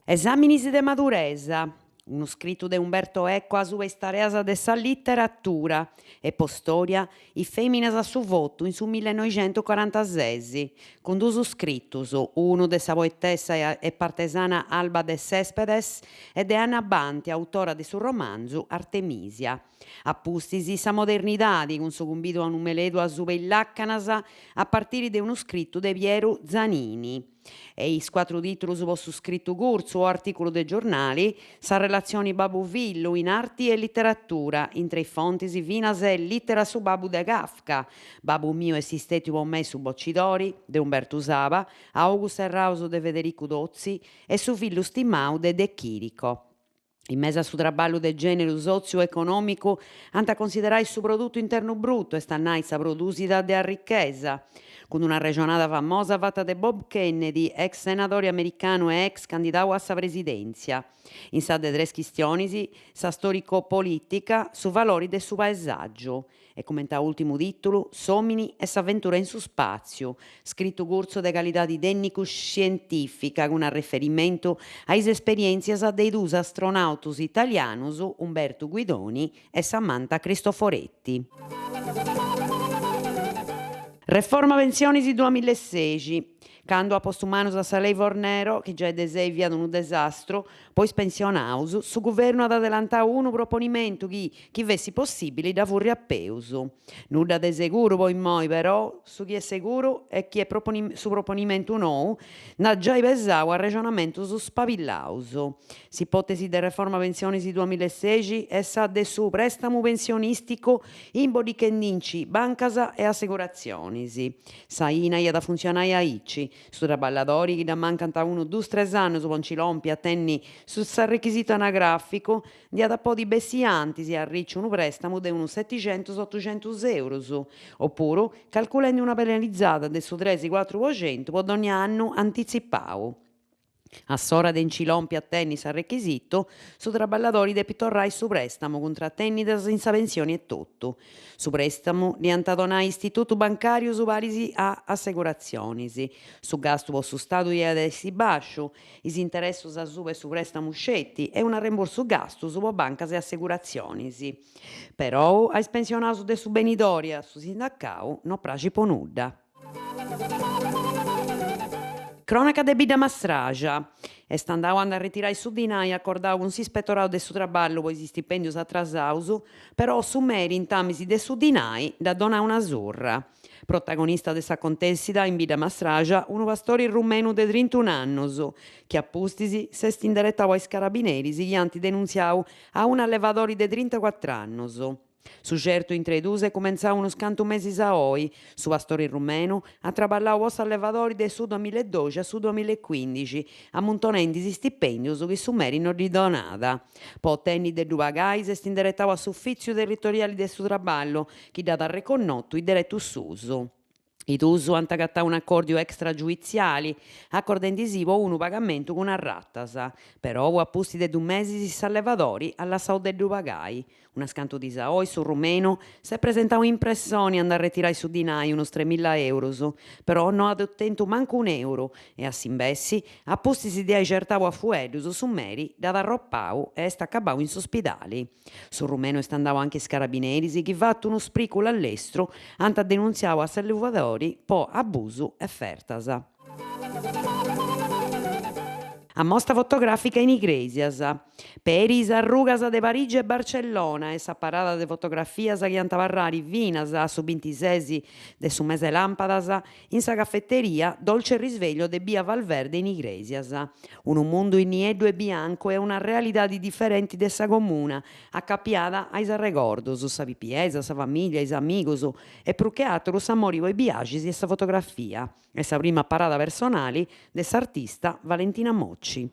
Esàminis de maduresa, unu scritu de Umberto Eco asuba is tareas de sa literatura e po stòria is fèminas a su votu in su millenoixentucorantases, cun duus scritus, unu de sa poetessa e partesana Alba de Céspedes e de Anna Banti, autora de su romanzu Artemisia. A pustis sa modernidadi, cun su cumbidu a unu meledu asuba is làcanas a partiri de unu scritu de Pieru Zanini. E is cuatru tìtulus po su scritu curtzu o artìculu de giornali, sa relatzioni babu-fillu in arti e literatura, intre is fontis finas e Lìtera a su babu de Kafka, Babu miu est istètiu po mei su bocidori, de Umbertu Saba, A ogus serraus de Federicu Tozzi e Su fillu stimau de De Chirico. In mesu a su traballu de gèneru sotziu-econòmicu ant a considerai su produtu internu brutu, est a nai sa prodùsida de arrichesa, cun una arrexonada famosa fata de Bob Kennedy, ex senadori americanu e ex candidau a sa presidèntzia. In sa de tres chistionis, sa storico-polìtica, su valori de su paesàgiu. E cumenti a ùltimu tìtulu, S'òmini e s'aventura in su spàtziu, scritu curtzu de calidadi tènnicu-scientìfica cun arreferimentu a is esperièntzias de is duus astronàutus italianus Umbertu Guidoni e Samantha Cristoforetti. Reforma pensionis duamilla e sexi. Candu at postu manus a sa lei Fornero, chi giai de sei fiat unu desastru po is pensionaus, su guvernu at adelantau unu proponimentu chi, chi fessit possibili, dda furriat peus. Nudda de seguru po immoi, però, su chi est seguru est chi su proponimentu nou nd'at giai pesau arrexonamentus spabillaus. S'ipotesi de reforma pensionis duamilla e sexi est sa de su prestamu pensionisticu imboddichendinci bancas e asseguratzionis. S'aina iat a funtzionai aici, su traballadori chi dd'ammancant unu dus tres annus po nci lompi a tenni su s'arrechisitu anagraficu, nd'iat a podi bessì antis e arrici unu prestamu de unus seticentus otucentus eurus, opuru calculendi una penalizada de su tresi cuatru po centu po dònnia annu antitzipau. A s'ora de nci lompi a tenni s'arrechisitu, su traballadori depit torrai su prèstamu cun tratènnidas in sa pensioni etotu. Su prèstamu dd'iant a donai istitutus bancàrius paris a asseguratzionis. Su gastu po su Stadu iat a essi bàsciu, is interessus asuba 'e su prèstamu sceti e un'arrembursu gastus po bancas e asseguratzionis. Perou a is pensionaus de su benidori e a su sindacau no praxit po nudda. Crònaca de Bidda Mastraxa. Est andau a nd'arretirai su dinai acordau cun s'Ispetorau de su Traballu po is istipèndius atrasaus, però su meri intamis de su dinai dd'at donau una surra. Protagonista de s'acontèssida in Bidda Mastraxa unu pastori rumenu de trintun'annus, chi a pustis s'est inderetau a is carabineris chi ant denuntziau a un'allevadori de trintacuatr'annus. Su certu intre is duus est cumentzau unus cantu mesis a oi. Su pastori rumenu at traballau po s'allevadori de su duamillaedoxi a su duamillaecuindixi, amuntonendi is istipendius chi su meri no ddi donàt. Po otenni de ddu pagai s'est inderetau a s'Ufìtziu Territoriali de su Traballu, chi dd'at arreconnotu is deretus suus. Is duus ant agatau un'acòrdiu extragiuitziali, acordendisì po unu pagamentu cun arratas. Perou a pustis de dus mesis s'allevadori at lassau de ddu pagai. Unas cantu dis a oi su rumenu s'est presentau in pressoni a nd'arretirai su dinai, unus tremilla eurus, però no at otentu mancu un'euru e a s'imbessi, a pustis de ai certau a fueddus, su meri dd'at arropau e est acabau in s'uspidali. Su rumenu est andau anche is carabineris chi fatu unu spriculu a lestru ant denuntziau a s'allevadori po abusu e fertas. Ammosta fotogràfica in Igrèsias. Peri is arrugas de Parigi e Barcellona est sa parada de fotografias chi ant a abarrari finas a su bintises de su mese làmpadas in sa cafeteria Dolce Risveglio de bia Valverde in Igrèsias. Unu mundu in nieddu e biancu e una realidadi diferenti de sa comuna, acapiada a is arregordus, sa pipiesa, sa famìlia, is amigus e prus che àteru s'amori po is biaxis e sa fotografia. Est sa prima parada personali de s'artista Valentina Mocci.